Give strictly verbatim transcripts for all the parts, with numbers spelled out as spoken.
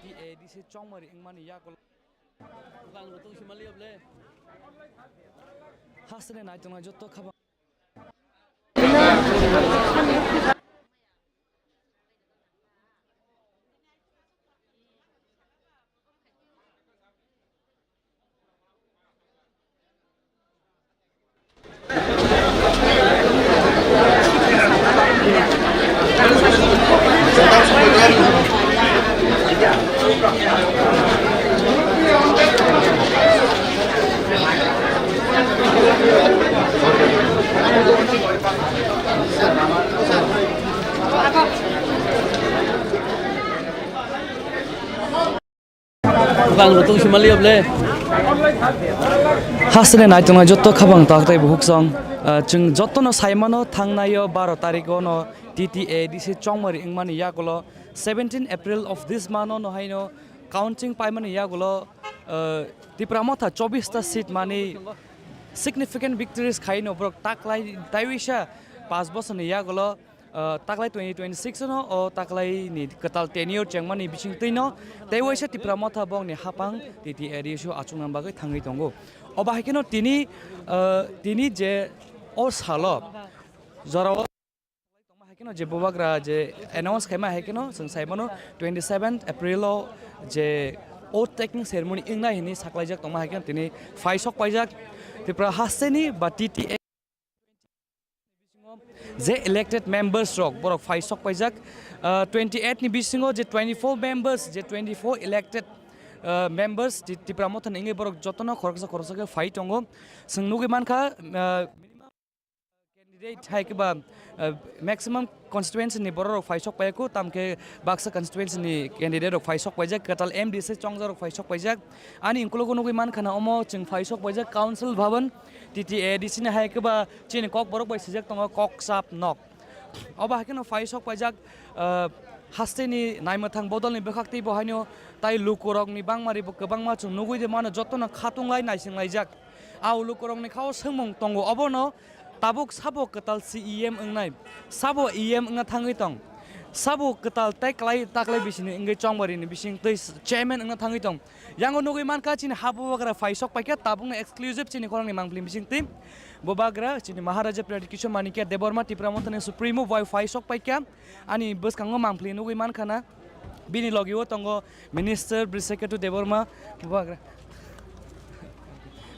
T A D C chongmari wngmani yagulo. Bwkang rwtwng sima liya ble. Hasteni naitongnai jotto khabang. Bwkang rwtwng sima liya ble. Hasteni naitongnai jotto khabang tak tei bukhuk song. Ah, chwng jottono saimano, thangnaio baro tarikh ono T T A D C chongmari wngmani yagulo Seventeen April of this month no haino counting paimani yagulo, uh, Tipra Motha chobbish ta seat mani significant victories khaino borok taklai taiwisa pas bosorni yagulo, uh, taklai twenty twenty-six no o taklai ni kwtal tenure chengmani bising twino teiwaisa Tipra Motha bongni hapang T T A D C o achukna bagwi thangwi tongo. Obo hai kheno tini, uh, tini je o salo jorao tongma hai kheno je bubagra je announce khaima hai kheno chwng sai mano twenty seventh April o je oath taking ceremony wngnai hwnwi saklaijak tongma hai kheno tini phai sok paijak Tripura hasteni ba T T A je elected members rok borok phai sok paijak, ah, twenty eight ni bisingo je twenty four members je twenty four elected, ah, members Ti-, Tipra Motha ni wngwi borok jotono khoroksa khoroksa khe phai tongo. Chwng nugwi mankha, ah, candidate hai khe ba, uh, maximum constituency ni borok rok phai sok pai kho, tam khe baksa constituency ni candidate rok phai sok paijak, kwtal M D C chongjak rok phai sok paijak. Ani ukulok o nugwi mankha na omo chwng phai sok paijak Council Bhavan, T T A D C ni hai khe ba chini kok borok bai sijak tongo kok chap nok. Obo hai kheno phai sok paijak, uh, hasteni naimwthang bodol ni bwkhak tei bo haino tai lukurok ni bangma ri bo kwbangma chwng nugwi de mano jotono khatung lai naising laijak. A lukurok ni khao swngmung tongo obono tabuk sabo kwtal C E M wngnai, sabo E M wngna thangwi tong, sabo kwtal tei klai taklai bisini wngwi chongbarini bising twi chairman wngna thangwi tong. Yango nugwi mankha chini ha bubagra phai sok paikha tabukno exclusive chini khorangni mangpili bising twi bubagra chini Maharaja Pradyut Kishore Manikya Debbarma Tipra Mothani Supremo bai phai sok paikha ani bwskango mangpili nugwi mankha na bini logi o tongo Minister Brisakhetu Debbarma bubagra.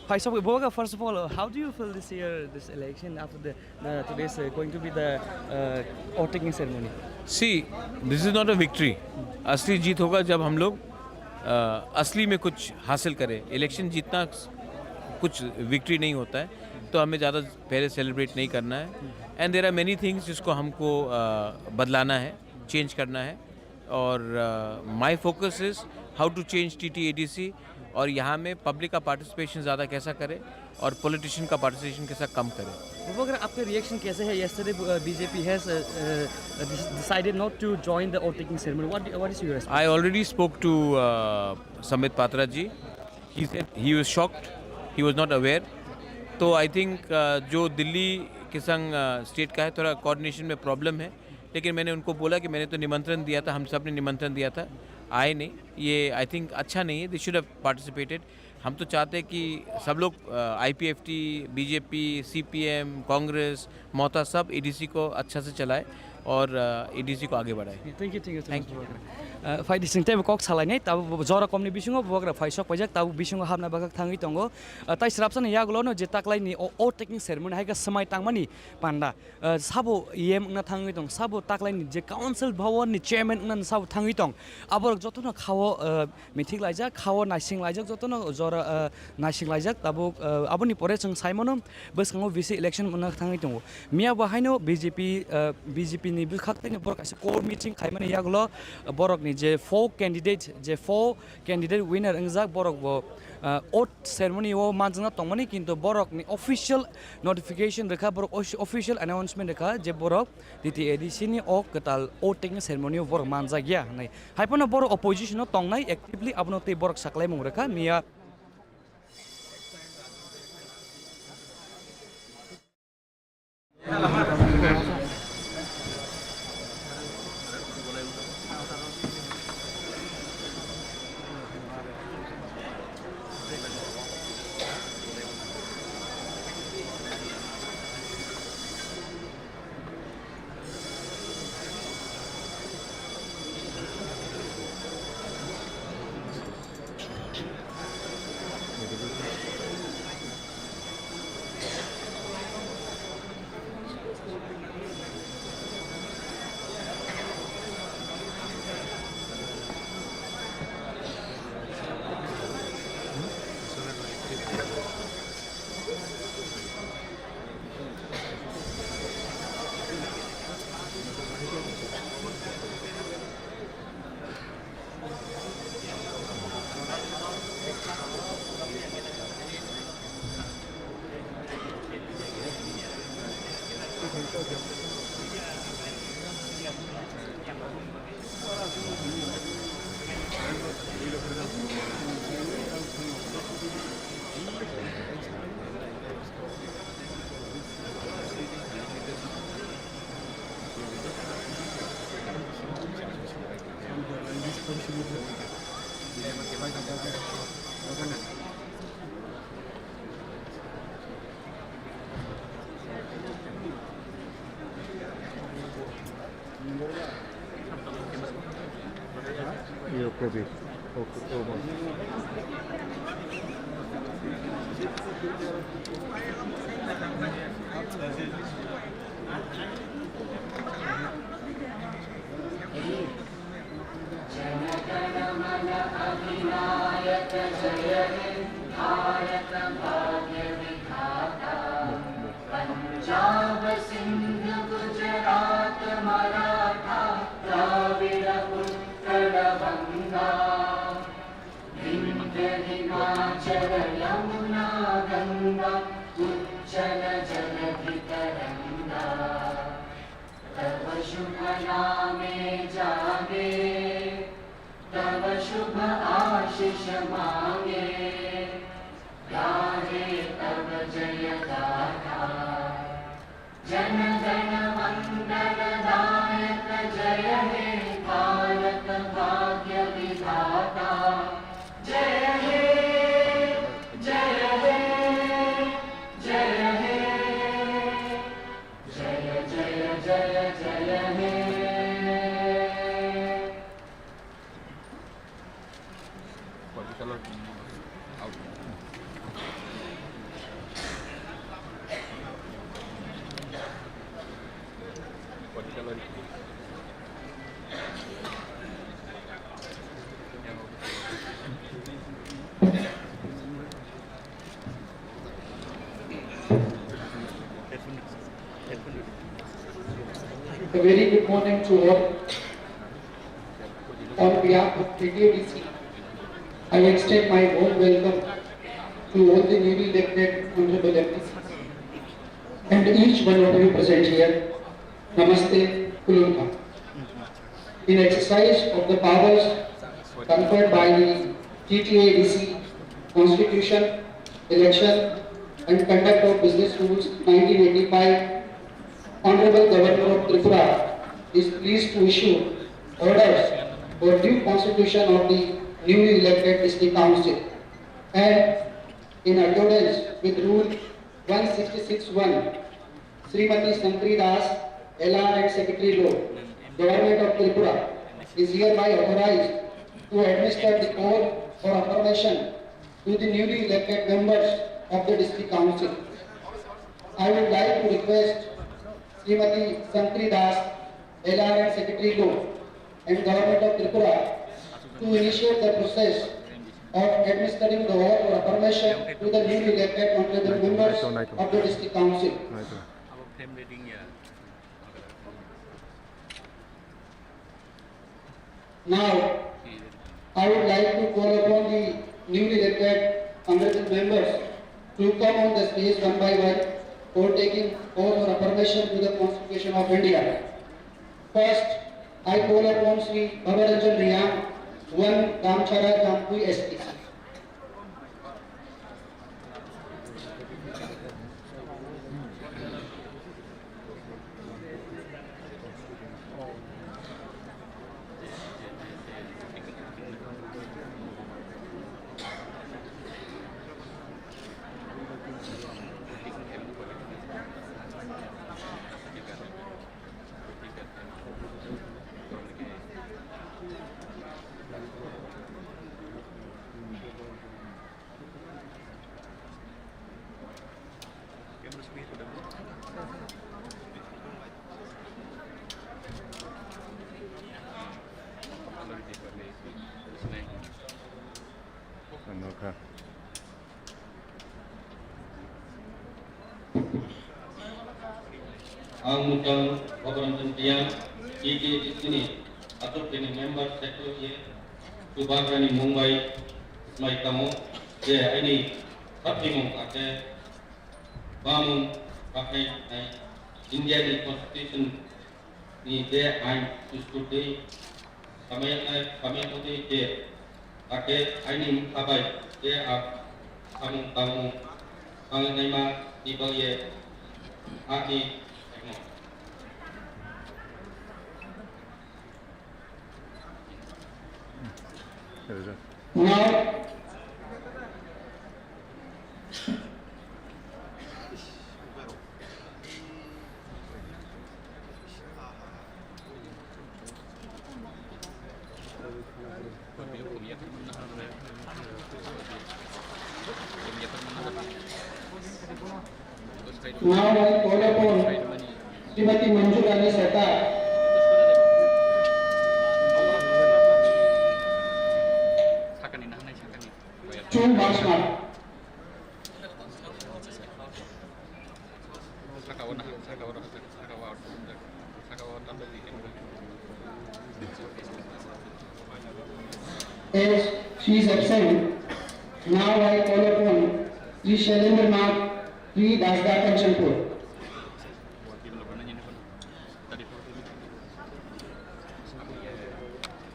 Hi, so, Boga, first of all, uh, how do you feel this year, this election after the, the today's uh, going to be the uh, voting ceremony? See, this is not a victory. असली जीत होगा जब हम लोग अ, असली में कुछ हासिल करें। इलेक्शन जीतना कुछ विक्ट्री नहीं होता है, तो हमें ज़्यादा पहले सेलिब्रेट नहीं करना है। And there are many things जिसको हमको अ, बदलाना है, चेंज करना है। और my focus is how to change T T A D C और यहाँ में पब्लिक का पार्टिसिपेशन ज़्यादा कैसा करें और पॉलिटिशियन का पार्टिसिपेशन कैसा कम करें। Bubagra, आपका रिएक्शन कैसे है? Yesterday, uh, B J P has uh, uh, decided not to join the oath taking ceremony. What what is your response? I already spoke to uh, Sambit Patra ji. He said he was shocked, he was not aware. तो I think जो दिल्ली के संग स्टेट का है, थोड़ा कोऑर्डिनेशन में प्रॉब्लम है, लेकिन मैंने उनको बोला कि मैंने तो निमंत्रण दिया था, हम सब ने निमंत्रण दिया था, आए नहीं। ये आई थिंक अच्छा नहीं है। They should have participated. हम तो चाहते हैं कि सब लोग, आईपीएफटी, बीजेपी, सीपीएम, कांग्रेस, मोहता, सब एडीसी को अच्छा से चलाए और एडीसी को आगे बढ़ाए। Thank you, thank you so much, Bubagra. Uh, phai di sing tebo kok salai nai, tabo jora komni bisingo Bubagra phai sok paijak, tabo bisingo habna bagak thangwi tongo. Uh, tai srapsa ni yagulo no je taklai ni o, oath taking ceremony hai khe swmai tangmani panda. Uh, sabo E M wngna thangwi tong, sabo taklai ni je council bhawan ni chairman wngna sabo thangwi tong. Aborok jotono khao, uh, mithik laijak, khao naising laijak, jotono jora, uh, naising laijak. Tabuk, uh, aboni pore chwng sai mano bwskango V C election wngna thangwi tongo. Miya bo haino B J P, uh, B J P ni bwkhak tei borok kaisa core meeting khaimani yagulo, uh, borok ni je four candidate, je four candidate winner wngjak borok bo, uh, oath ceremony o manjakna tongmani, kintu borok ni official notification rwkha, borok os-, official announcement rwkha je borok T T A D C ni o kwtal oath taking ceremony o borok manjakya hinwi. Hai phano borok opposition o tongnai actively, abono tei borok saklaimung rwkha miya. Iyo, kobi. Oku, omo. Jana गण मन अधिनायक जय हे भारत भाग्य विधाता। पंजाब सिंध गुजरात मराठा द्राविड़ उत्कल बंगा। विंध्य हिमाचल यमुना गंगा उज्जल जलधि तरंगा। तव शुभ नामे जागे, तव शुभ आशीष मांगे, गाहे तव जय गाथा। जन गण मंगल दायक जय हे भारत भाग्य विधाता। जय हे, जय हे, जय हे। जय जय जय जय हे। A very good morning to all. On behalf of K T A D C, I extend my warm welcome to all the newly elected honorable M P Cs and each one of you present here. Namaste, Kulunka. In exercise of the powers conferred by the T T A D C Constitution, Election and Conduct of Business Rules nineteen eighty-five, Honorable Governor of Tripura is pleased to issue orders for due constitution of the newly elected district council, and in accordance with Rule one sixty-six one, Srimati Shankari Das, L R and Secretary Law, Government of Tripura, is hereby authorized to administer the oath for affirmation to the newly elected members of the District Council. I would like to request Srimati Shankari Das, L R and Secretary Law, and Government of Tripura to initiate the process of administering the oath or affirmation to the newly elected honorable members of the District Council. Now, I would like to call upon the newly elected honorable members to come on the stage one by one for taking oath or affirmation to the Constitution of India. First, I call upon Shri Bhabaranjan Reang, one Damchara Jampui S T. Ano kha? Ang muchang Bhabaranjan Reang, T T A D C ni aswk bini member secretary Subagrani mung bai swmai tongo je aini satimung ake bamung bakhai nai India ni constitution ni je ain sustutwi samaya, samaya twi je ake aini mkha bai je a samung tangmung tangnaima ni bagwi ani. Now, Now I call upon Srimati Manju Rani Sarkar. Two marks mark. As she is absent, now I call upon Sri Shailendra Nath, Sri Dasda Kanchanpur.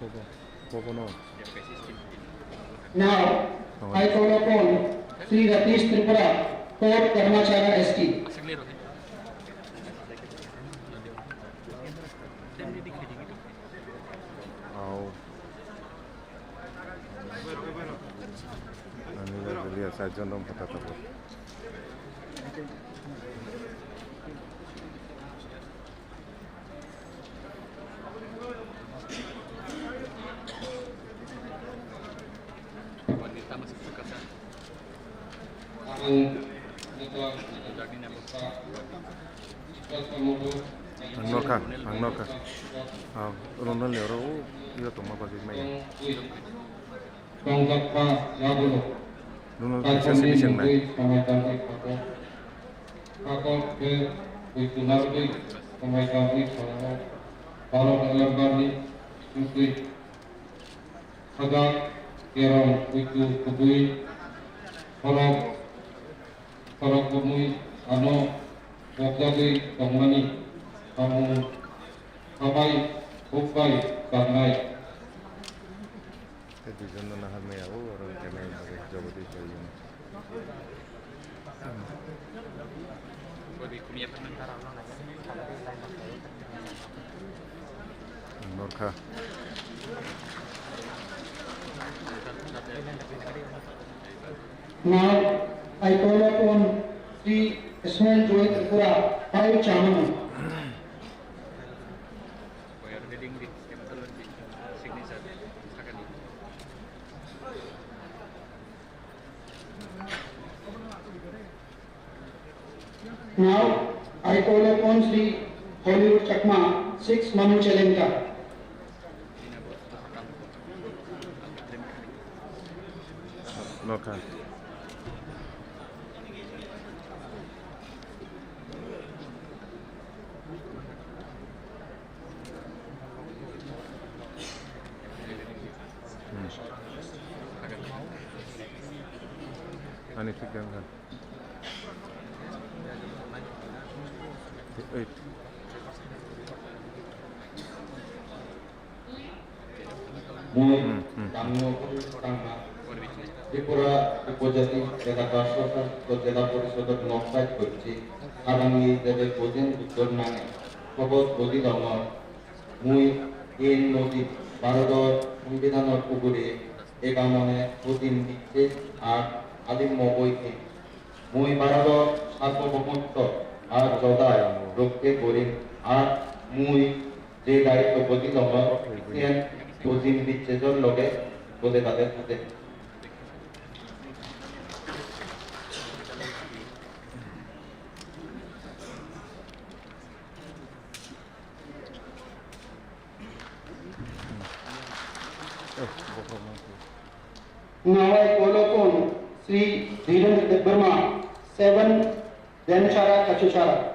Kobo, kobo no. Now, I call upon Sri Ratish Tripura, Fort Karmachara S T. Au. Ani liya sa jondom kata tabu. Ang nokha, ang nokha. Ah, Ronald ni oro, o, iyo tongma bagwi maya. Ronald kaisa simi seng nai. Kakok khe bui tunarwi samai tangwi thango. Baro November ni tungtwi sajak kerong buitu kubui khorok khorok bumui ano bokjagwi tongmani samung sabai bukbai tangnai. Tei duijon no nahar maya o oro wngkha nai bagwi Jagadish bai yong. Norkha. Now, I call upon Sri Ismail Joy Tripura, five Chamanu. Now, I call upon Sri Hollywood Chakma, six Manu Chelengka. Norkha. Hmm. Ani thik wngkha. Ei. Mui, hmm, hmm, tangno tangma. Tripura Upojati Jela Prashasan to Jela Porishodor nok side hocche. Adangni jede bojin uttor nange. Hobot bodi longo. Mui, in nodi, Bharodor Songbidanor ugure, egamone, bojin bicche, ar alim mogoi khe. Mui Bharodor Sarbobomottw ar jodai rokhe gorim, ar mui je daitw bodi tongo, siyan bojin bicchejor loge bode bade bode. Now I call upon Sri Dhirendra Debbarma, seven Denchara Kachuchara.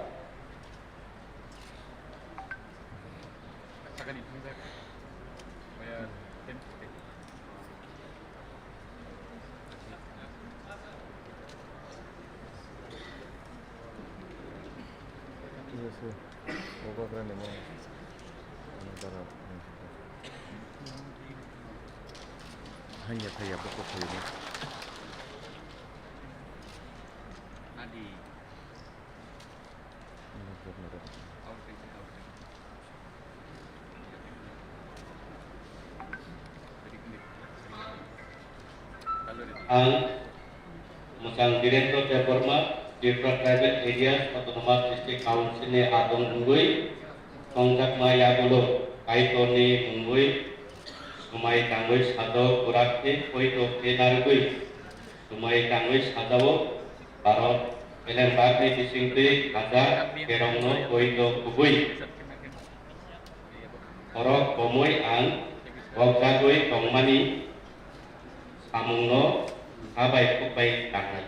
Hanya thaya bokok thaya. Ang Mwchang Birendra Debbarma, Tripura Tribal Areas Autonomous District Council ni adong wngwi tongjakma yagulo Kaitorni mungwi swmai tangwi sajao, kwrak khe poito khe narwgwi swmai tangwi sajao, Bharat Elembakni bisingtwi hajak kerongno poito kubui. Borok komoi ang bokjagwi tongmani samungno kha bai khuk bai tangnai.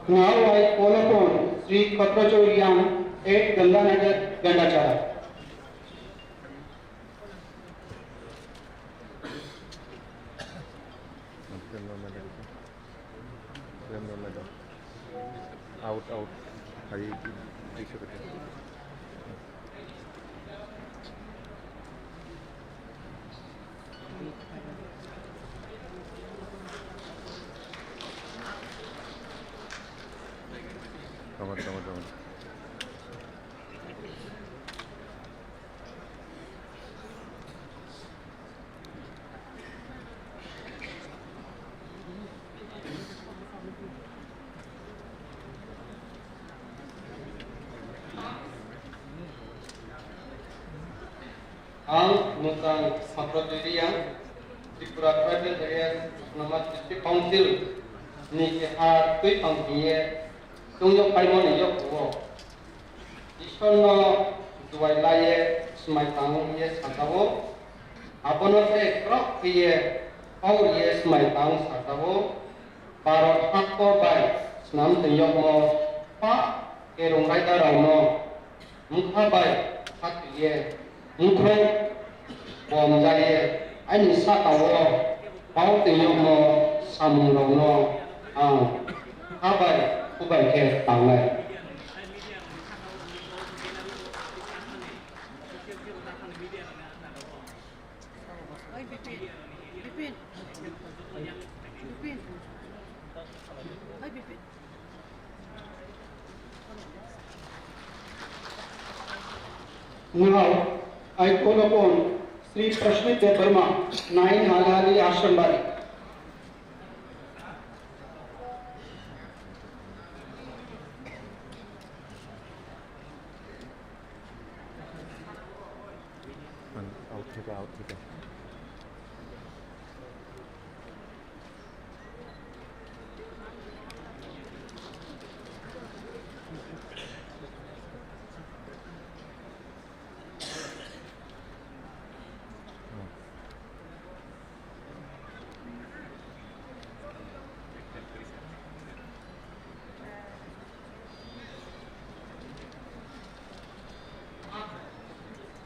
Now I call upon Sri Khatrachar Yang at Ganganagar, Gandachara. Out, out. Hai, di, di, di, di. Tama, tama, tama. Ang Mwchang Saprajiriya, Tripura Tribal Areas Autonomous District Council ni keha twi thang khe tungyo phaimani yokhugo. Ishwarno duai laiye swmai tang wngye sajao, abono tei khorok khe ye hor ye swmai tang sajao, Bharat haktor bai swnam twi yokmo pa kerong raida rokno wngkha bai khatwiye wngkhorok bomjaiye aini sakao pao twi yokmo samungrokno ang kha bai khubai khe tangnai. Oi, Bipin. Bipin. Bipin. Oi, Bipin. Now, I call upon Sri Prashmit Debbarma, nine Halhali Ashram Bari. Out theke, out theke.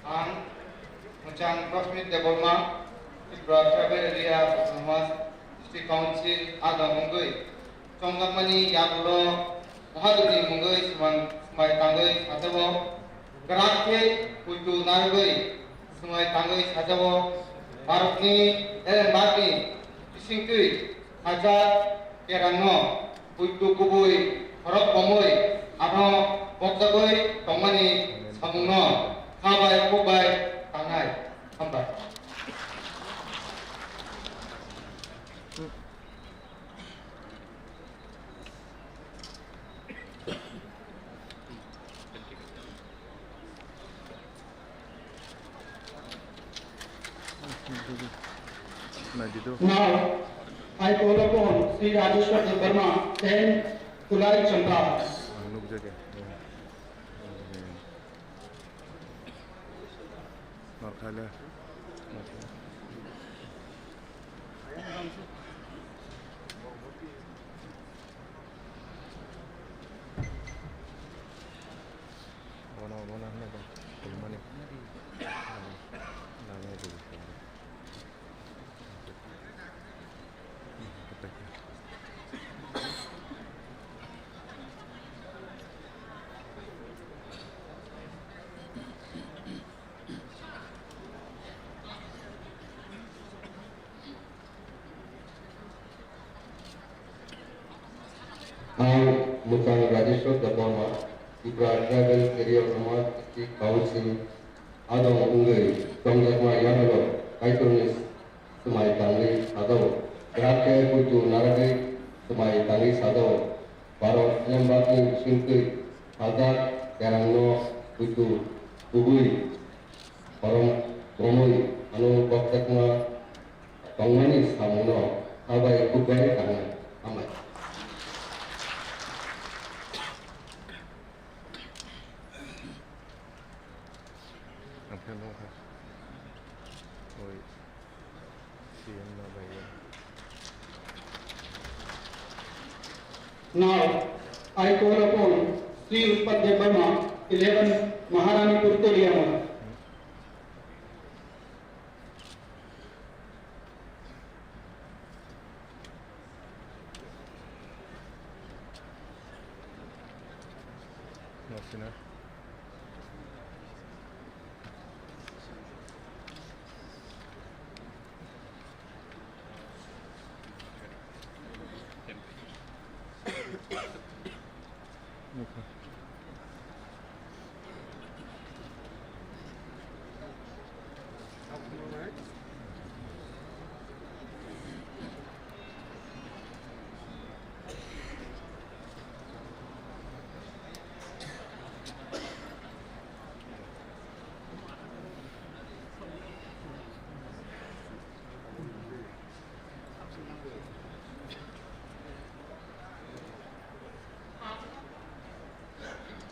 Ang Mwchang Prashmit Debbarma, Tripura Tribal Area Autonomous District Council adong wngwi chongjakmani yagulo Mahadev ni mungwi swmai, swmai tangwi sajao, kwrak khe puitu narwgwi swmai tangwi sajao, Bharatni elembakni bisingtwi hajak kerangno puitu kubui khorok bomwi ano bokjagwi tongmani samungno kha bai khuk bai tangnai. Hambai. Now, I call upon Sri Rajeshwar Debbarma and Kulai Champa. Ang nukjagwi. Norkhaile. Bono, bono hwnwi bo kulmani. Nangni rw. Mwchang Rajeshwar Debbarma, Tripura Tribal Area Autonomous District Council, adong wngwi tongjakma yagulo Kaitorni swmai tangwi sajao, bwrap khe puitu narwgwi swmai tangwi sajao. Bharat elembakni bisingtwi sajak kerongno puitu kubui korom romwi ano bokjakma tongmani samungno kha bai khuk bai tangnai. Hambai. Ang phai nukha. Oi, C M no bai ya. Now, I call upon Sri Utpat Debbarma, eleven Maharanipur Teliamura.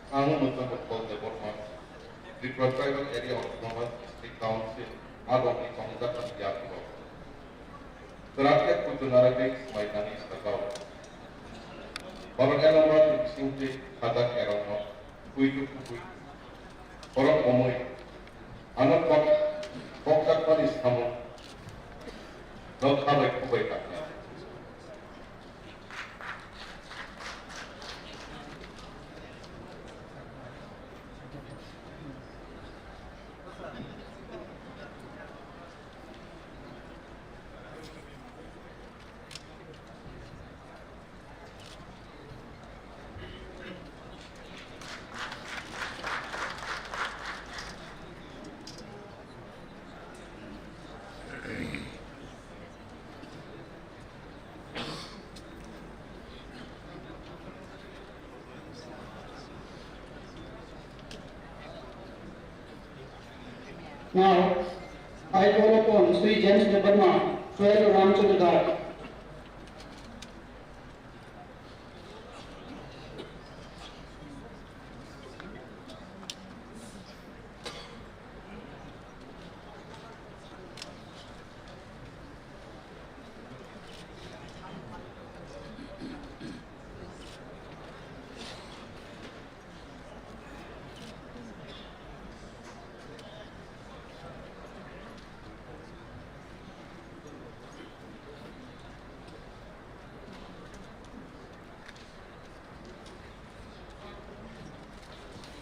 Ang Muthan Utpal Debbarma, Tripura Tribal Area Autonomous District Council, adongni tongjaknani yagulo. Kwrak khe puitu narwgwi swmai tangwi sajao. Borok elembakni bisingtwi sajak kerongno puitu kubui korom romwi ano bok-, bokjakmani samung no kha bai khuk bai tangnai. Now, I call upon Sri James Debbarma, twelve Ramchandra Ghat.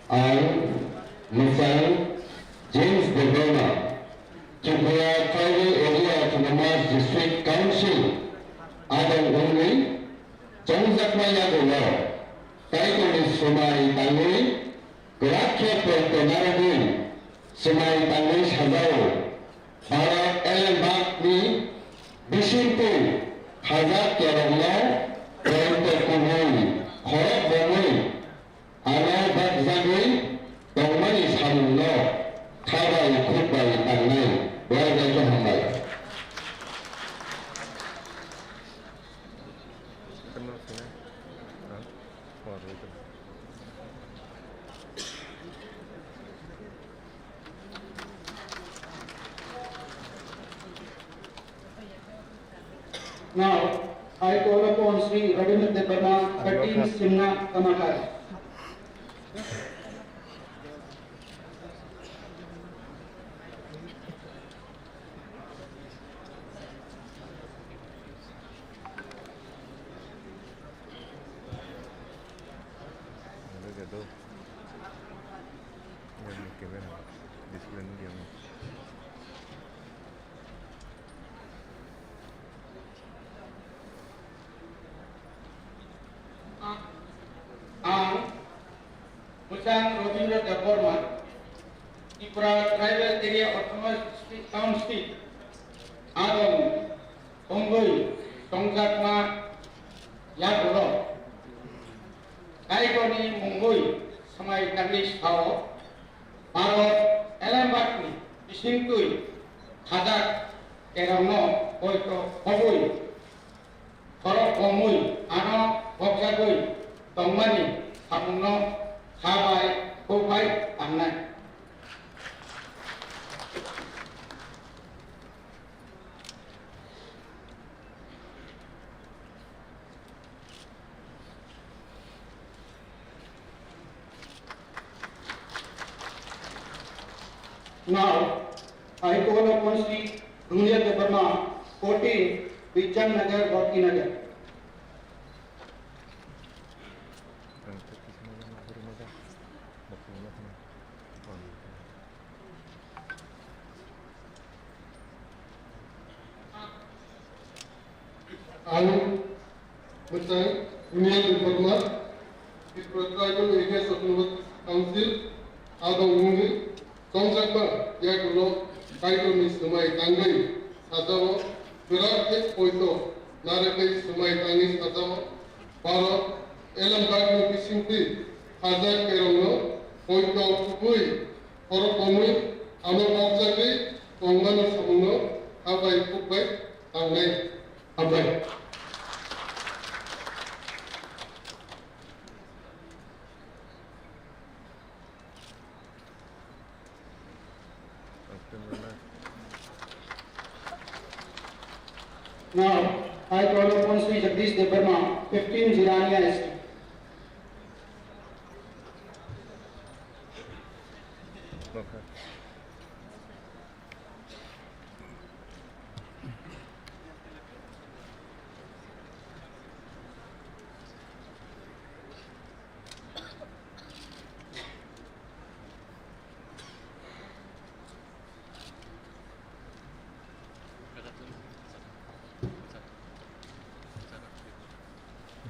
Ang Mwchang James Debbarma, Tripura Tribal Area Autonomous District Council adong wngwi chongjakma yagulo Kaitorni swmai tangwi kwrak khe poito narwgwi swmai tangwi sajao. Bharat elembakni bisingtwi sajak kerongno poito kubui khorok romwi ano bokjagwi tongmani samungno kha bai khuk bai tangnai. Belai belai khe hambai. Now, I call upon Sri Rabindra Debbarma, thirteen Simna Kamakar. Yang ni camera display ni yang. Chang Robindra Debbarma, Tripura Tribal Area Autonomous District Council, adong tongwi tongjakma yagulo Kaitorni mungwi swmai tangwi sao, Bharat Islamabadni bisingtwi khajak kerongno poito khobwi khorok komwi ano bokjagwi tongmani samungno kha bai khuk bai tangnai. Now, I call upon Sri Dunia Debbarma, fourteen, Bichang Nagar, Bhakti Nagar. Ang Mwtai Union Reformer, Tripura Tribal Areas Autonomous Council, adong wngwi tongjakma yagulo Kaitorni swmai tangwi sajao, kwrak khe poito narwgwi swmai tangwi sajao, Bharat Islamabadni bisingtwi khajak kerongno poito khukwi khorok komwi ano bokjagwi tongmani samungno kha bai khuk bai tangnai. Hambai. Now, I call upon Sri Jagdish Debbarma, fifteen Jirania S T.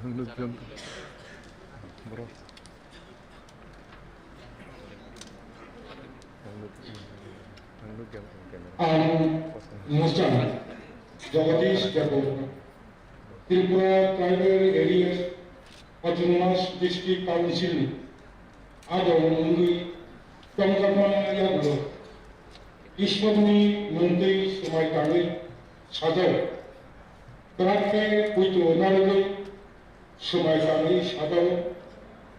Ang nukjagong, bro. Ang nuk-, ang nukjagong camera. Ang Musa Jagadish Jago, Tripura Tribal Areas Autonomous District Council ni adong wngwi tongjakma yagulo Ishwarni mungtwi swmai tangwi sajao. Kwrak khe poito narwgwi swmai tangwi sajao.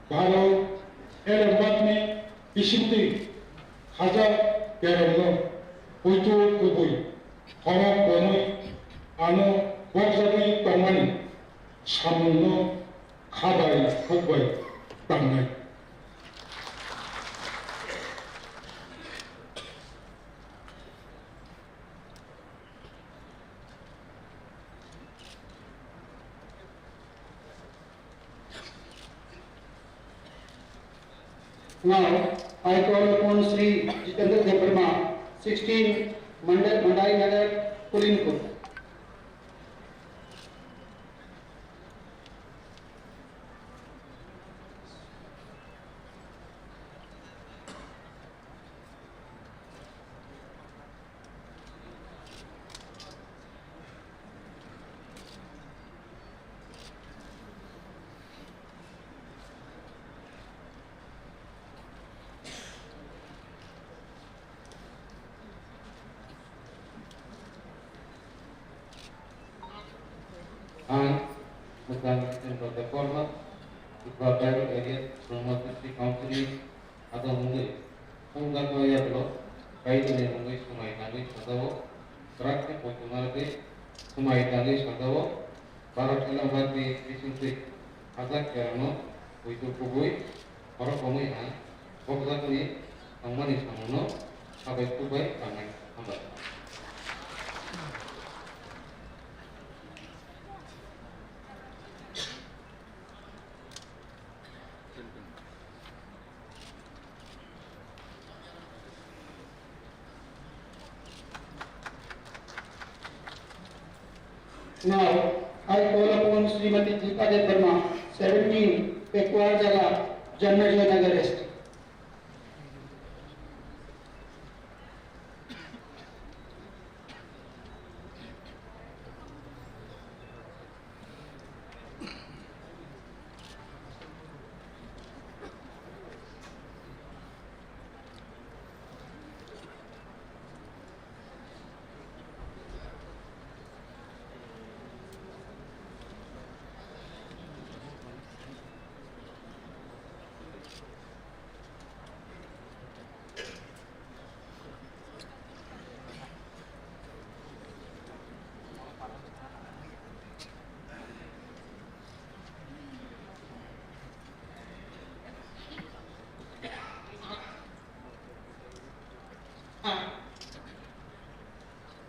Bharat Islamabadni bisingtwi khajak kerongno poito kubui khorok komwi ano bokjagwi tongmani samungno kha bai khuk bai tangnai. Now, I call upon Sri Jitendra Debbarma, sixteen Mandai, Mandai Nagar, Kulinpur. Ang Mwtai Chandra Debbarma, Tripura Tribal Areas Autonomous District Council ni adong wngwi tongjakma yagulo Kaitorni mungwi swmai tangwi sajao, kwrak khe poito narwgwi swmai tangwi sajao, Bharat Islamabadni bisingtwi khajak kerongno poito kubui khorok komwi ang bokjakni tongmani samungno kha bai khuk bai tangnai. Hambai. Now, I call upon Srimati Deepa Debbarma, seventeen, Pekuar Jala, Janmejay Nagar S T.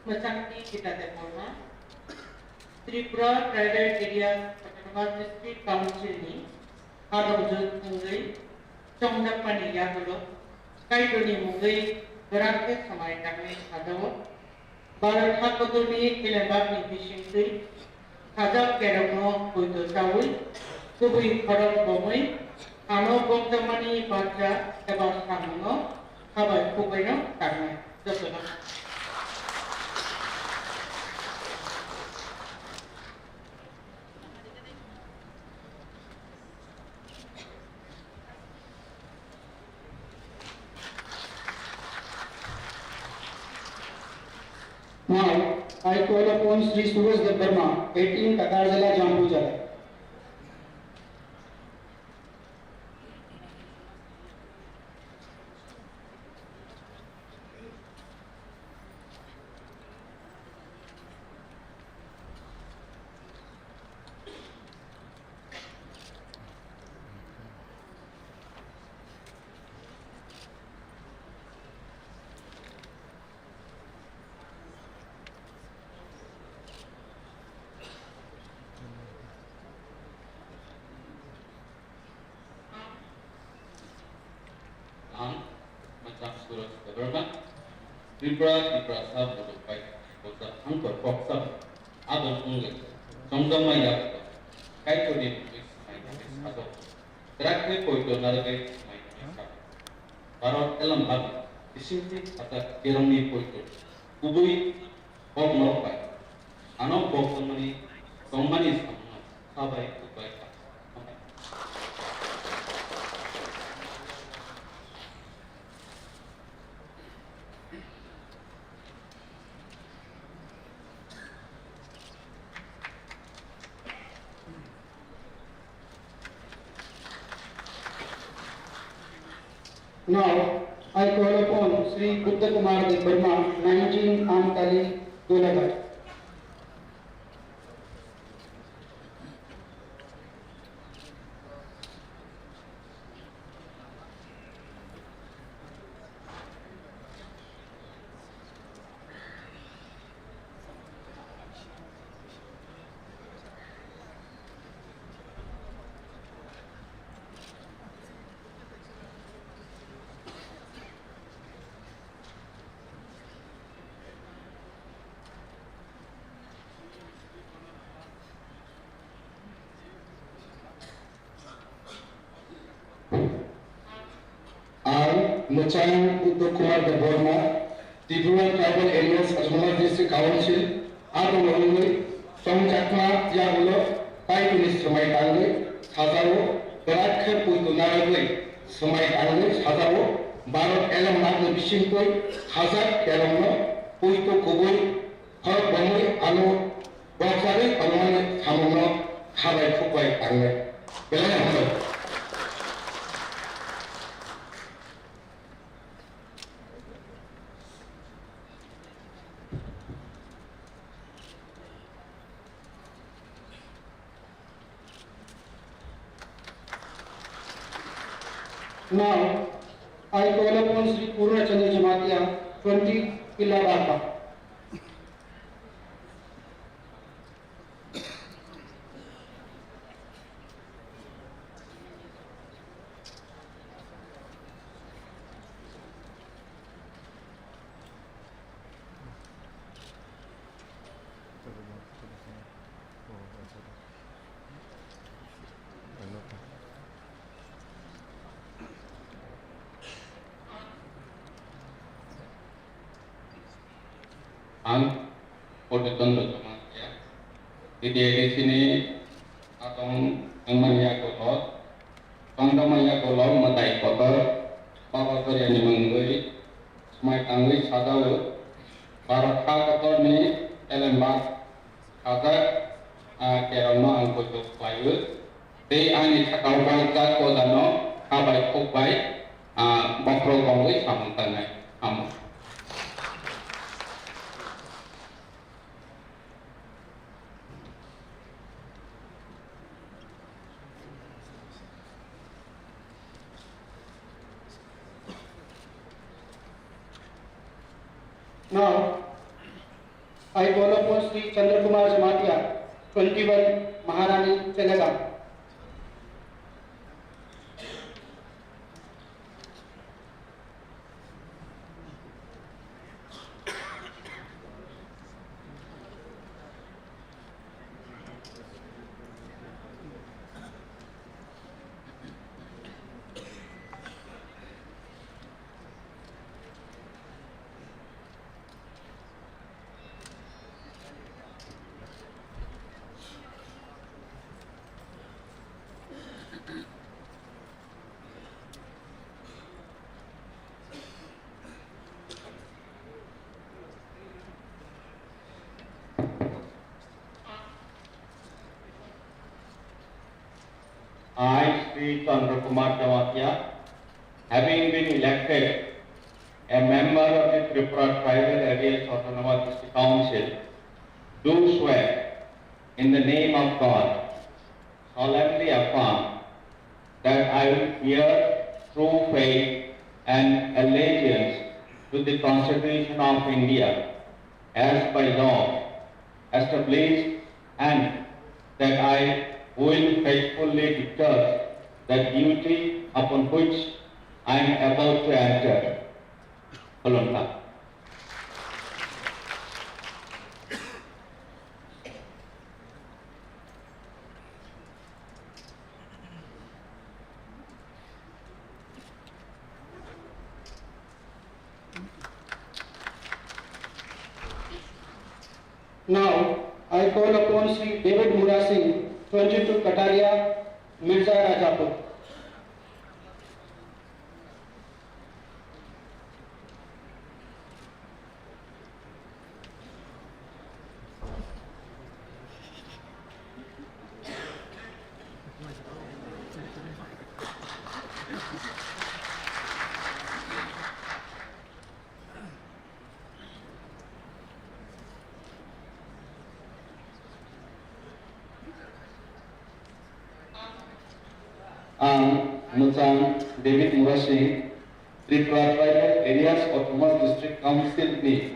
Kwchangni Gita Debbarma, Tripura Tribal Areas Autonomous District Council ni hadokjwk wngwi chongjakmani yagulo Kaitorni mungwi kwrak khe swmai tangwi sajao. Bharat hakotorni elembakni bisingtwi Khajak kerokno poito chaui, kubui khorok bomwi, ano bokjakmani barja eba samungno habai khukbaino tangnai. Jotono. Now, I call upon Sri Suraj Debbarma, eighteen Takarjala Jampuja. Ang Macham Suraj Debbarma, Tripura, Tiprasa Bodo Pai, Bosa Hangkor Koksa, Adon Ungwe, Songdong Maya, Kaitorni Bukwi Smai Bukwi Sajok, Krakni Poito Narwai Smai Bukwi Sajok, Bharat Elambak, Bisingtwi Khajak Kerongni Poito, Kubui Kok Norok Pai, Ano bokjakmani tongmani samungno sabai kubai kha. Now, I call upon Sri Buddha Kumar Debbarma, nineteen Amtali, Golaghat. Ang Mwchang Uttam Kumar Debbarma, Tripura Tribal Areas Autonomous District Council, abo wngwi tongjakma yagulo Kaitorni swmai tangwi sajao, kwrak khe poito narwgwi swmai tangwi sajao, Bharat Elambakni bisingtwi Khajak Kerongno poito kubui khorok bomwi ano bokjagwi tongmani samungno khabai khukbai tangnai. Belai hambai. Now, I call upon Sri Purna Chandra Jamatia, twenty Pila Barpa. Ang Purna Chandra Jamatia, T T A D C ni atong wngmani yagulo, tongjakmani yagulo mwtai kotor Baba Choriani mungwi swmai tangwi sajao, Bharat ha kotorni elembak Khajak, ah, Kerongno ang poito khlaio. Tei ani sakao bangkha kojano khabai khukbai, ah, bokhorok bongwi samung tangnai. Amo. Now, I call upon Shri Chandra Kumar Jamatia, twenty-one, Maharani Chelagam. I, Shri Chandra Kumar Jamatia, having been elected a member of the Tripura Tribal Areas Autonomous District Council, do swear in the name of God, solemnly affirm that I will bear true faith and allegiance to the Constitution of India as by law established, and that I will faithfully discharge the duty upon which I am about to enter. Khulumkha. Now, I call upon Shri David Murasing, twenty-two Kataria, Mirza Rajapur. Ang Mwchang David Murasing, Tripura Tribal Areas Autonomous District Council ni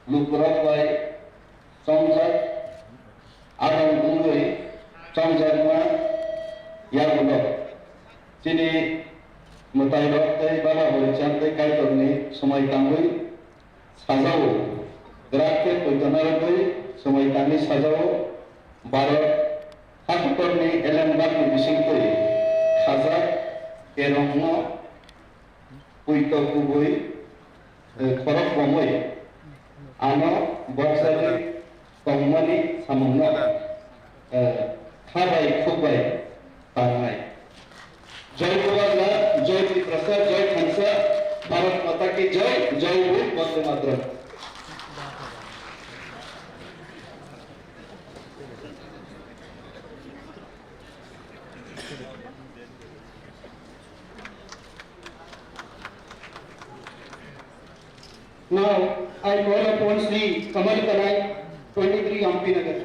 lukurok bai chongjak, adong wngwi chongjakma yagulo chini mwtairok tei Baba Horichand tei Kaitorni swmai tangwi sajao, grak khe poito narwgwi swmai tangwi sajao, Bharat hakotorni elembakni bisingtwi khajak kerongno poito kubui, eh, khorok bomwi ano bokjagwi tongmani samungno, eh, kha bai khuk bai tangnai. Jai Purana, Jai Tiprasa, Jai Thansa, Bharat Mata Ki Jai, Jai Hind, Vande Mataram. Now, I call upon Shri Kamal Kalai, twenty-three Ampi Nagar.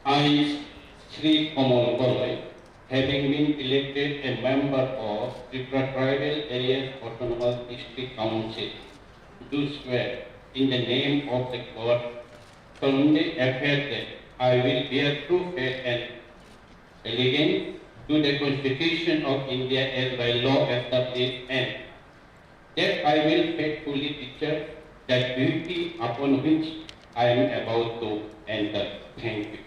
I, Shri Kamal Kalai, having been elected a member of Tripura Tribal Areas Autonomous District Council, do swear in the name of the God, solemnly affirm that I will bear true faith and allegiance to the Constitution of India as by law established, and that I will faithfully discharge the duty upon which I am about to enter. Thank you.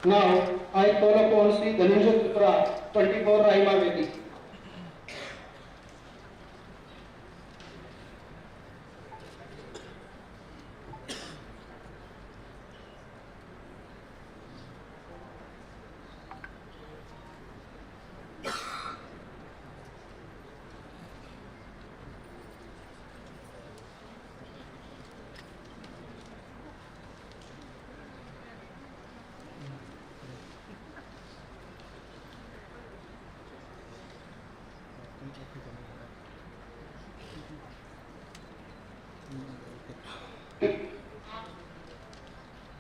Now, I call upon Shri Dhananjay Tripura, twenty-four Raima Valley.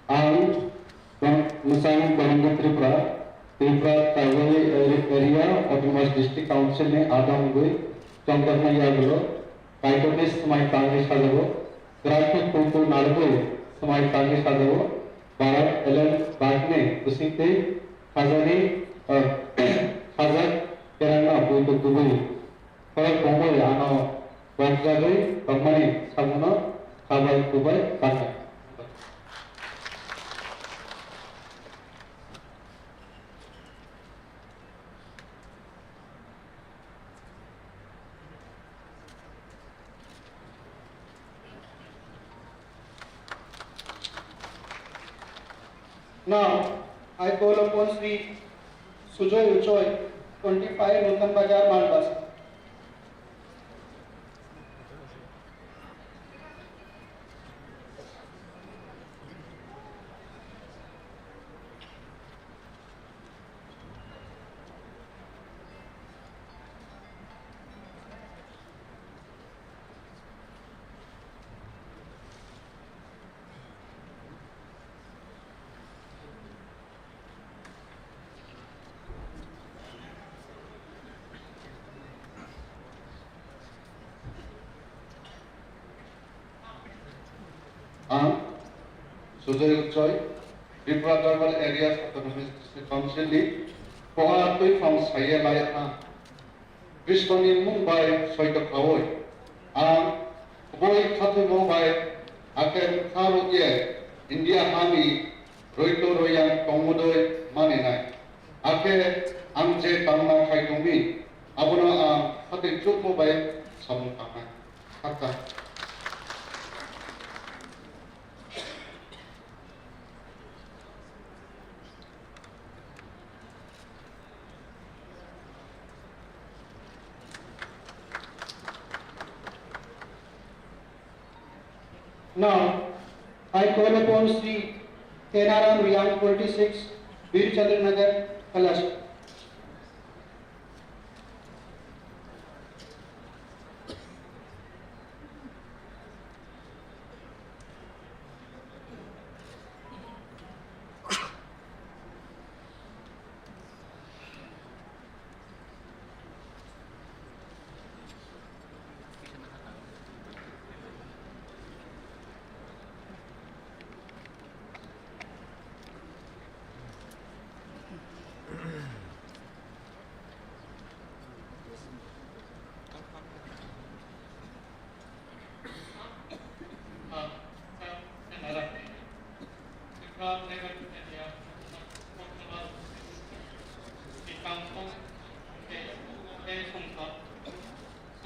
Ang Bang-, Mwsang Baranga Tripura, Tripura Tribal Area Autonomous District Council ni adong wngwi chongjaknai yagulo Kaitorni swmai tangwi sajao, kwrak khe kulkul narwgwi swmai tangwi sajao, Bharat Alliance bagni bisingtwi khajani, eh, khajak kerangno buitok kubui khorok tongwi ano bokjagwi tongmani sabuno khabai kubai kangnai. Now, I call upon Shri Sujoy Uchoi, twenty-five Nutan Bazar, Malbasa. Ang Sujoy Uchoi, Tripura Tribal Areas Autonomous District Council ni koha twiphang saiya lai ang. Khristoni mung bai soito khaui, ang kubui khathoimo bai, hakhe bwkha rwkhe India hani roito royang tongmudui maninai. Hakhe ang je tangma khai tongmi, abono ang khatui chukmo bai samung tangnai. Hakha. Now, I call upon Shri Kenaram Riang, forty-six, Bir Chandra Nagar, Kalasi.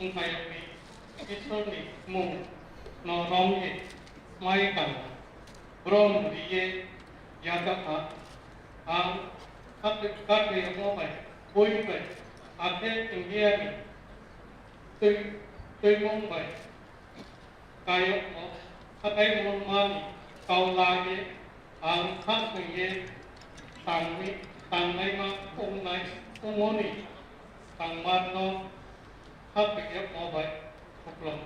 Songphai rokni Isorni mung no romwi mai kang brom riye yajakha. Ang kate, kate mo bai, boi bai, akhe India ni twi, twimung bai, kayokno, khatai mungmani kau laiwi ang kha thwngwi tangwi, tangnaima wngnai, wngmani tangmarno kha thwngwi mo bai khuklwng,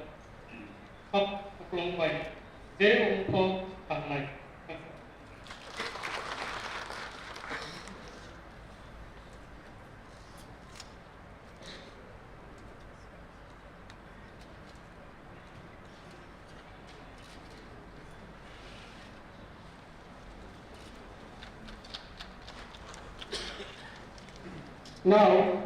kha khuklwng bai je wngkho tangnai. Now,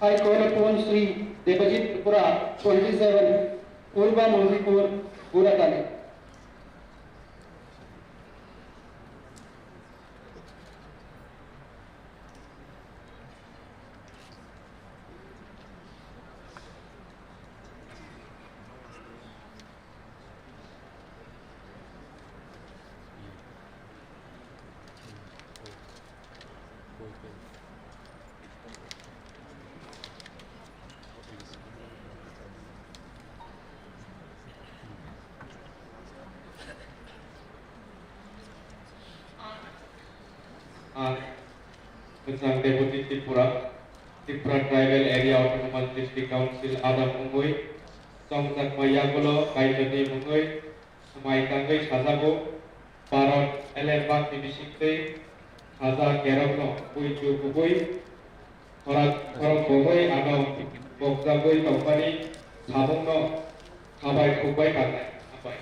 I call upon Shri Debajit Tripura, twenty-seven, Purba Manjipur, Guratali. Ah, Kwchang Deputy Tripura, Tripura Tribal Area Autonomous District Council adam wngwi chongjakma yagulo kaitorni mungwi swmai tangwi sajago. Bharat L F bagni bisingtwi saja kerokno buitu kubui khorang khorok bogwi ano bokjagwi tongmani samungno khabai khukbai tangnai. Hambai.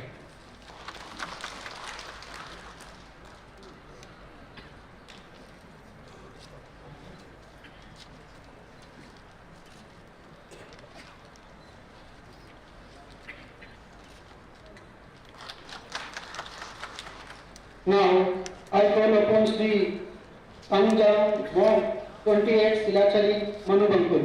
Now, I call upon Sri Tangjang Mom, twenty-eight Silachari, Manubangkur.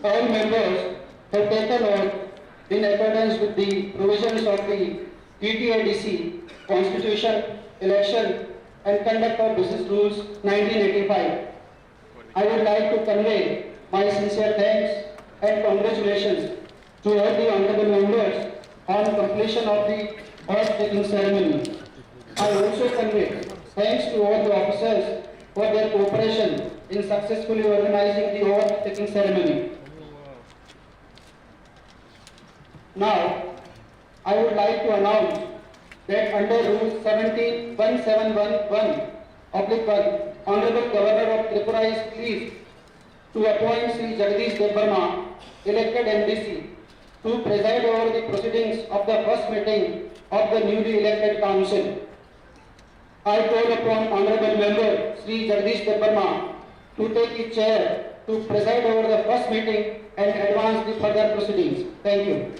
All members have taken oath in accordance with the provisions of the T T A D C Constitution, Election and Conduct of Business Rules nineteen eighty-five. I would like to convey my sincere thanks and congratulations to all the honorable members on completion of the oath taking ceremony. I also convey thanks to all the officers for their cooperation in successfully organizing the oath taking ceremony. Now, I would like to announce that under Rule seventeen one seven one one oblique one, Honorable Governor of Tripura is pleased to appoint Shri Jagdish Debbarma, elected M D C, to preside over the proceedings of the first meeting of the newly elected council. I call upon Honorable Member Shri Jagdish Debbarma to take his chair to preside over the first meeting and advance the further proceedings. Thank you.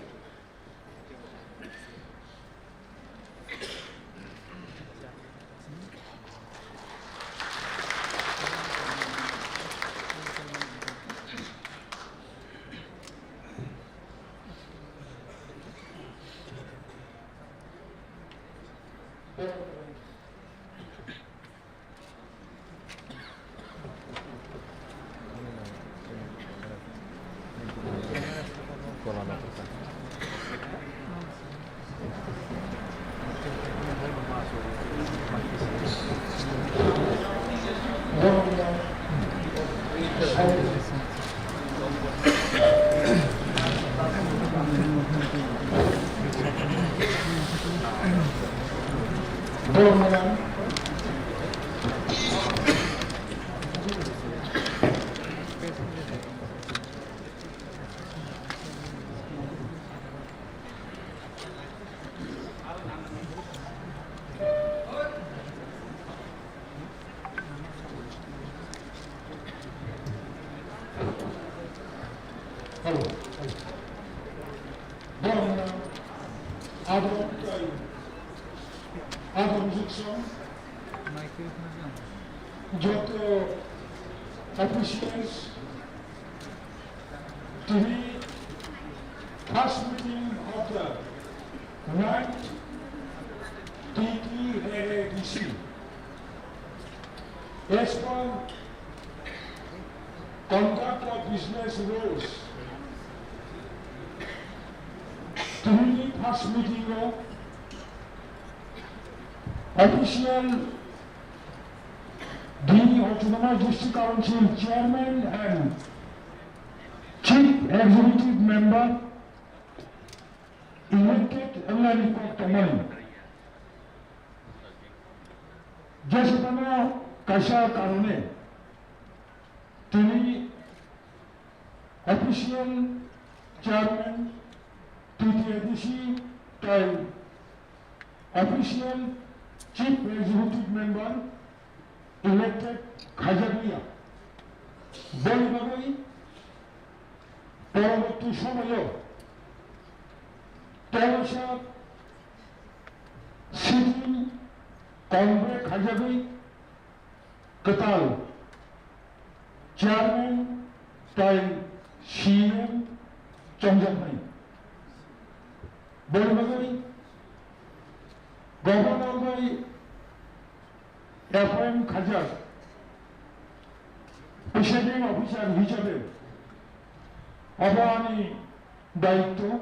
Hello. Borok, abo, abo joto officials, tini first meeting of the ninth T T A A D C. As per conduct of business rules, tini first meeting o official the Autonomous District Council Chairman and Chief Executive Member elected wngmani kok tongmani. Jeswkano kaisa karone tini official chairman T T A D C tei official chief executive member elected khaijakliya. Boni bagwi poroborti somoyo tebosa sitting convey khaijagwi kwtal chairman tei C E M chongjaknai. Boni bagwi governor bai appoint khaijak presiding officer hisabe obo ani daityo.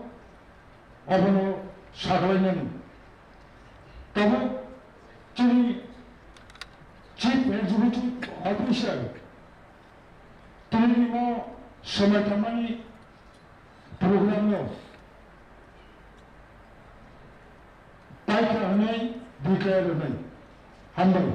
Obono saglainani. Tabuk chini Chief Executive Officer tini o swmai tangmani program no paikha hwnwi bwkha rwnai. Hambai.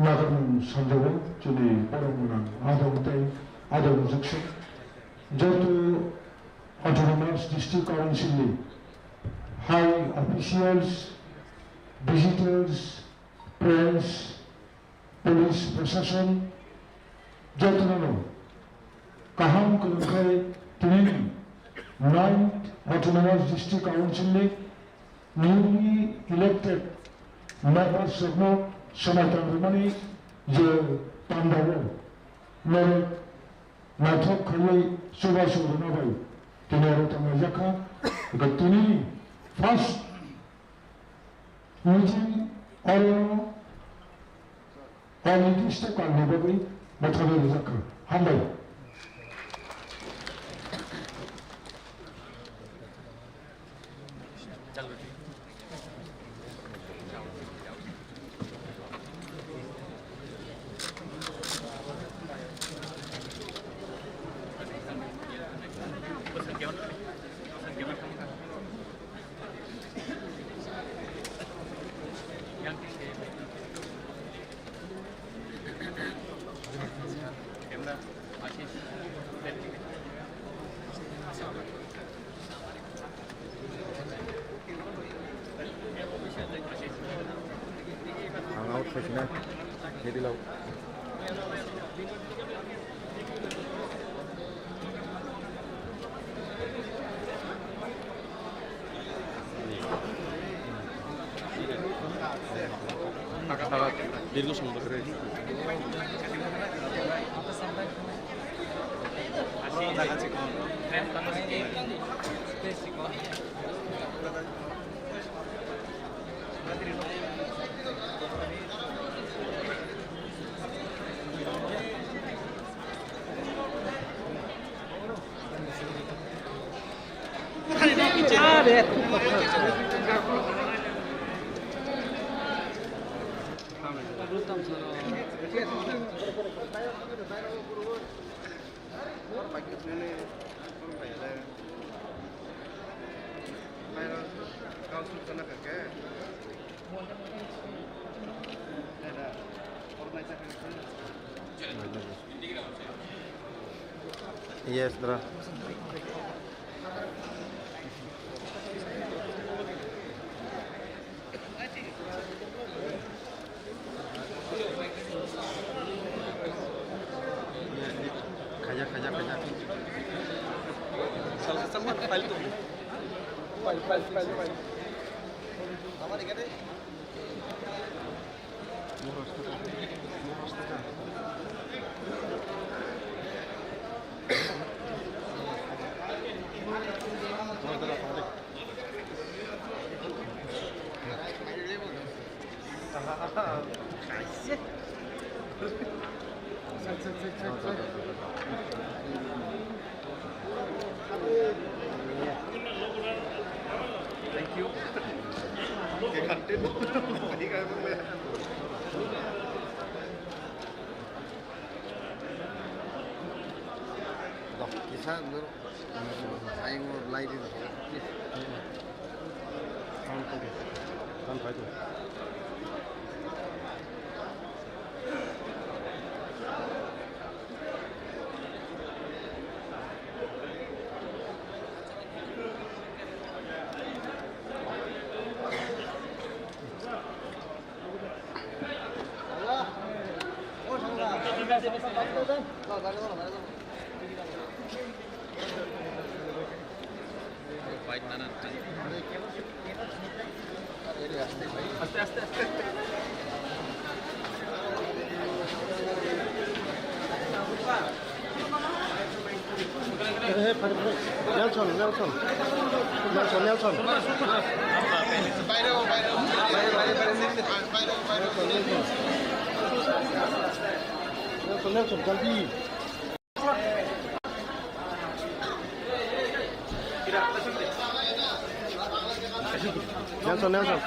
Nagarmung sanjao chini borok gwnang adong tei adong jukse joto Autonomous District Council ni high officials, visitors, press, police, prashasan jotono kaham kwrwngkhai tini ninth Autonomous District Council ni newly elected members rokno swmai tang rwmani je pandao norok naithok khaiwi chubachu rwna bai tini oro tonglaijak kha. Eko tini first meeting oro Onirdisto kalni bagwi bwtharwi rwjak kha. Hambai. Ang out khaisina, ready lao. Dirigo song bwkhwrwi. Yes, bro. Khaja, khaja, khaja. Salsa sama file tu. File, file, file, file. Thank you. Kisa nur, ayung lai di. Sound fai di. Sound fai di. Nelson, Nelson. Nelson, Nelson. Nelson, Nelson, jaldi. Nelson, Nelson.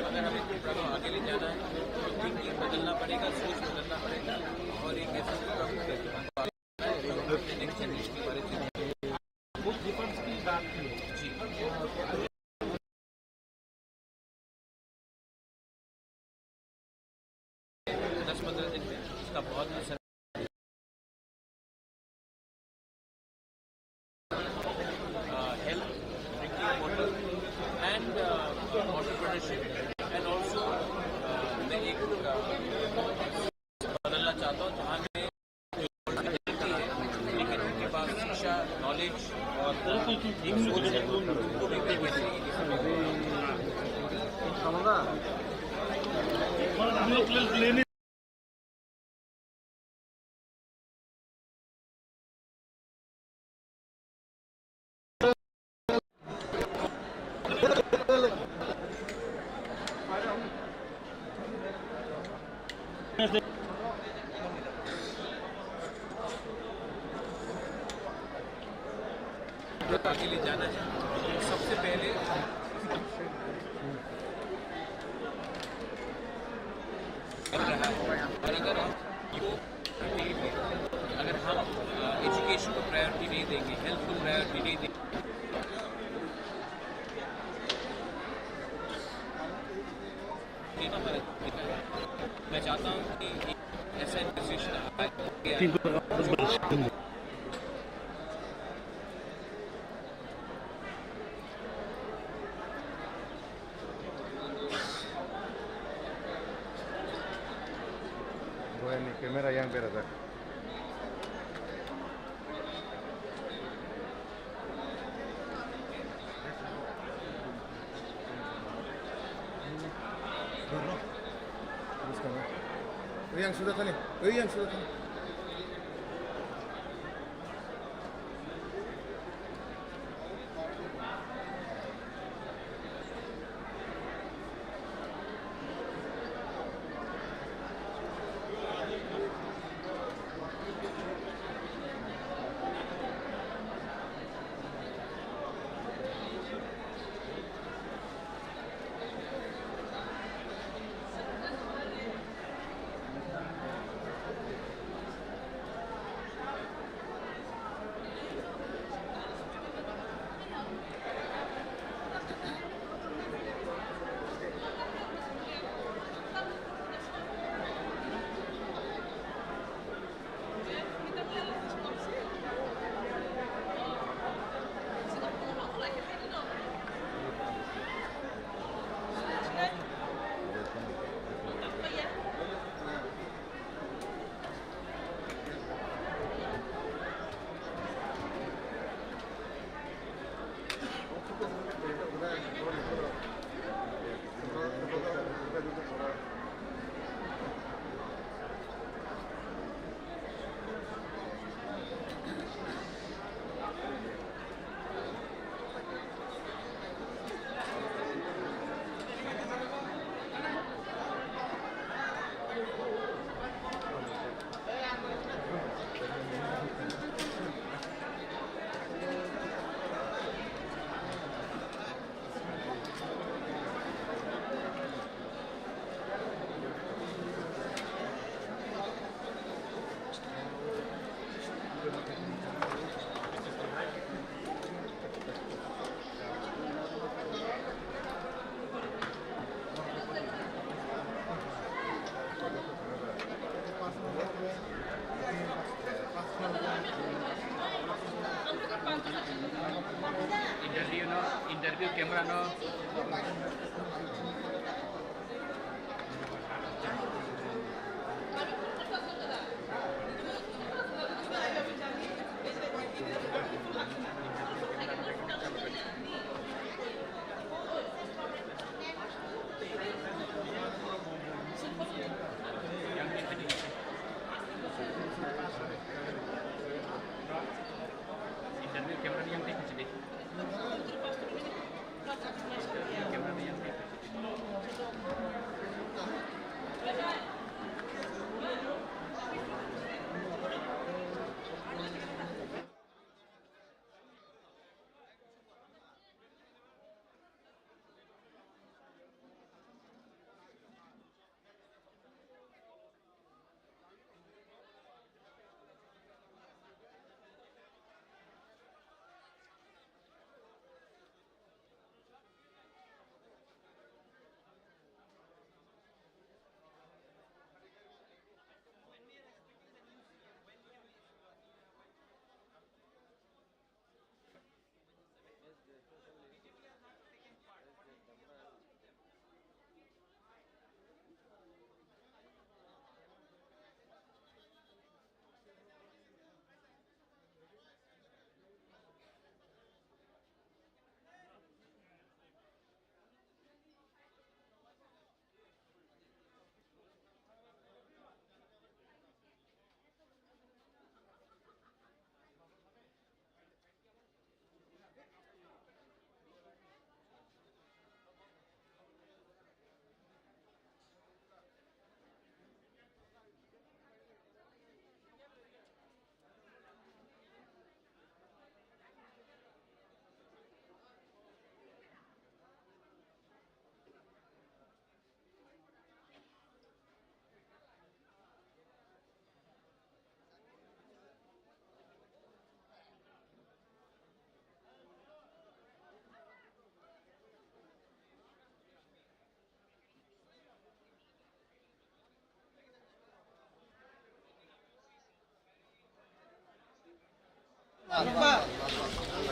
अगर हमें थोड़ा सा आगे ले जाना है, तो थिंकिंग बदलना पड़ेगा, सोच बदलना पड़ेगा और एक ऐसे नेक्स्ट जनरेशन के बारे में। कुछ डिफरेंस की बात की है। जी। दस पन्द्रह दिन में इसका बहुत असर, uh, health, drinking water and, uh, entrepreneurship and also, uh, मैं एक, uh, बदलना चाहता हूँ जहाँ में लेकिन उनके पास शिक्षा, नॉलेज और एक सोच है, उनको भी कहीं ना कहीं आगे ले जाना है, सबसे पहले और अगर हम, अगर हम, अ, एजुकेशन को प्रायोरिटी नहीं देंगे, हेल्थ को प्रायोरिटी नहीं देंगे, मैं चाहता हूँ कि एक ऐसा इनिशिएटिव आए। Boyani camera yang berajak. Yang sudah tadi, yang sudah tadi.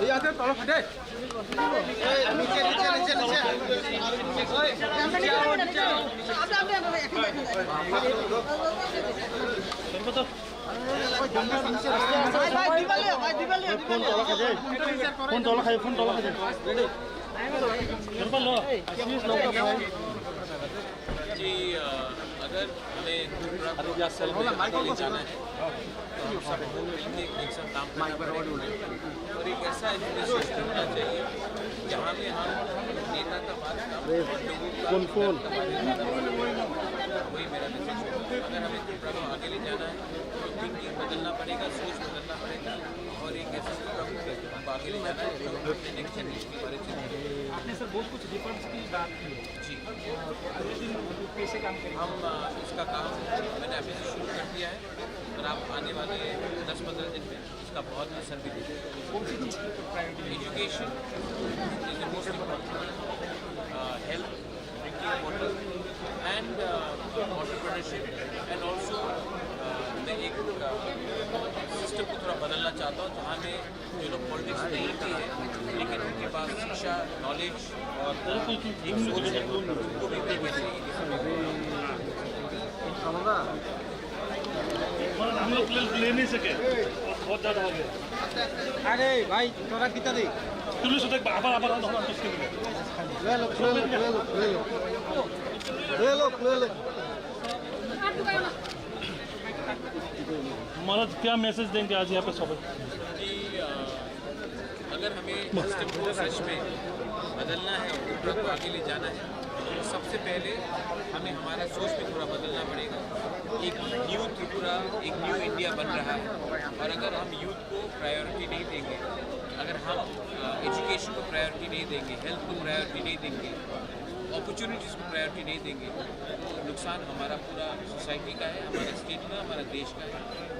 এই আছে, তলপ দে। নিচে, নিচে, নিচে, নিচে। ভাই, ভাই, দিবালিয়া, ভাই, দিবালিয়া, ফোন দিবালিয়া। তলা খাই, ফোন তলা খাই, ফোন তলা খাই। जी, अ, अगर हमें पूरा पूरा असल में आगे ले जाना है, तो हम सब मिलके एक साथ काम करना पड़ेगा। और एक ऐसा एडमिनिस्ट्रेशन होना चाहिए, जहाँ में हम नेता का बात कम और लोगों का कौन, कौन? दर्द का बात ज़्यादा हो। वही मेरा मैसेज है। अगर हमें पूरा को आगे ले जाना है, तो थिंकिंग बदलना पड़ेगा, सोच बदलना पड़ेगा, और एक ऐसा प्रोग्राम को आगे ले जाना है, जो हम नेक्स्ट जनरेशन के बारे में चिंता करें। आपने सर बहुत कुछ रिफॉर्म्स की बात की है। जी। अगले दिन कैसे काम करेंगे? हम, अ, इसका काम मैंने अभी से शुरू कर दिया है और आप आने वाले दस पंद्रह दिन में इसका बहुत असर भी दिखेगा। कौन सी चीज़ की priority? Education is the most important, uh, health, drinking water, and, uh, entrepreneurship, and also, uh, मैं एक, uh, सिस्टम को थोड़ा बदलना चाहता हूँ, जहाँ में जो लोग पॉलिटिक्स नहीं भी है, लेकिन उनके पास शिक्षा, नॉलेज और, अ, एक सोच है, उनको भी मैं कैसे हम लोग ले, ले नहीं सके, बहुत ज़्यादा हो गया। আরে ভাই, তোরা কিতা রে? তুই শুধু একবার আবার, আবার, আবার, আবার, আবার। ले लो, ले लो, ले लो, ले लो। ले लो, ले लो। महाराज, क्या मैसेज देंगे आज यहाँ पे सभी? कि, अ, अगर हमें सिस्टम को सच में बदलना है और त्रिपुरा को आगे ले जाना है, तो सबसे पहले हमें हमारा सोच भी थोड़ा बदलना पड़ेगा। एक न्यू त्रिपुरा, एक न्यू इंडिया बन रहा है, और अगर हम यूथ को प्रायोरिटी नहीं देंगे, अगर हम, अ, एजुकेशन को प्रायोरिटी नहीं देंगे, हेल्थ को प्रायोरिटी नहीं देंगे, अपॉर्चुनिटीज़ को प्रायोरिटी नहीं देंगे, तो नुकसान हमारा पूरा सोसाइटी का है, हमारा स्टेट का, हमारा देश का है।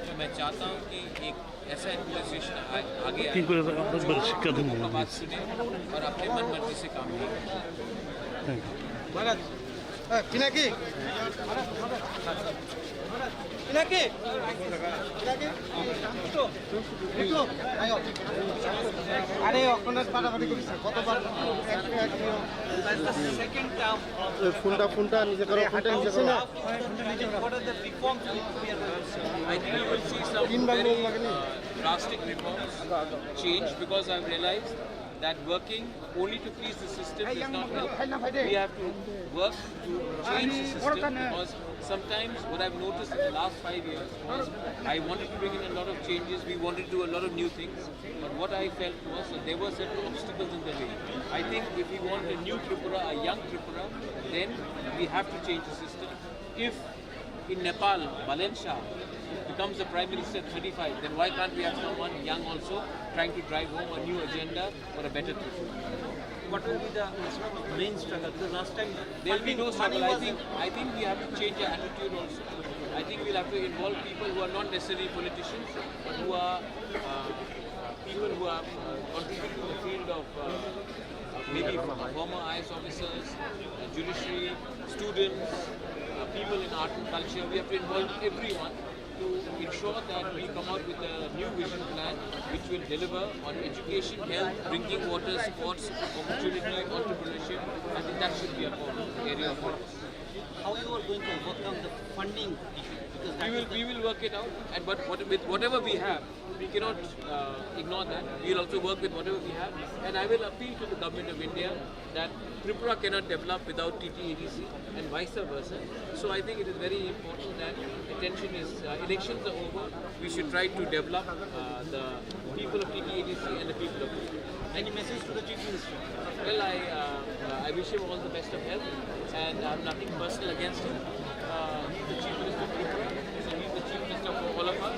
तो मैं चाहता हूँ कि एक ऐसा एडमिनिस्ट्रेशन आ-, आगे आए, जो लोगों का बात सुने और अपने मन मर्जी से काम नहीं करे। Thank you. Maharaj, eh, Pinaki. Pinaki. Pinaki. Riko, ayo. আরে, ওখানে বাড়াবাড়ি করিস না। কতবার? That's the second term of এই ফোনটা, ফোনটা নিজে করো, ফোনটা নিজে করো। What are the reforms we are going to see? I think you will see some very, uh, drastic reforms change, because I've realized that working only to please the system is not help. We have to work to change the system, because sometimes what I've noticed in the last five years was I wanted to bring in a lot of changes, we wanted to do a lot of new things, but what I felt was that there were certain obstacles in the way. I think if we want a new Tripura, a young Tripura, then we have to change the system. If in Nepal, Balen Shah becomes the prime minister at thirty-five, then why can't we have someone young also trying to drive home a new agenda for a better Tripura? What will be the main struggle? Because last time there will be no struggle. I think, I think we have to change our attitude also. I think we'll have to involve people who are not necessarily politicians, but who are, uh, people who are, uh, contributing to the field of, uh, maybe former I A S officers, uh, judiciary, students, uh, people in art and culture. We have to involve everyone to ensure that we come out with a new vision plan which will deliver on education, health, drinking water, sports, opportunity, entrepreneurship. I think that should be a core area of focus. How you are going to overcome the funding issue? Because that We is will, the we will work it out, and but what, with whatever we have, we cannot, uh, ignore that. We will also work with whatever we have, and I will appeal to the Government of India that Tripura cannot develop without T T A D C and vice versa. So I think it is very important that attention is, uh, elections are over. We should try to develop, uh, the people of T T A D C and the people of Tripura. Any message to the Chief Minister? Well, I, uh, uh, I wish him all the best of health, and I have nothing personal against him. Uh, he's the Chief Minister of Tripura, so he's the Chief Minister for all of us.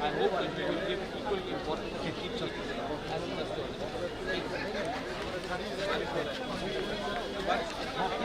I hope that we will give equal importance to each other as well as to others. Thank you.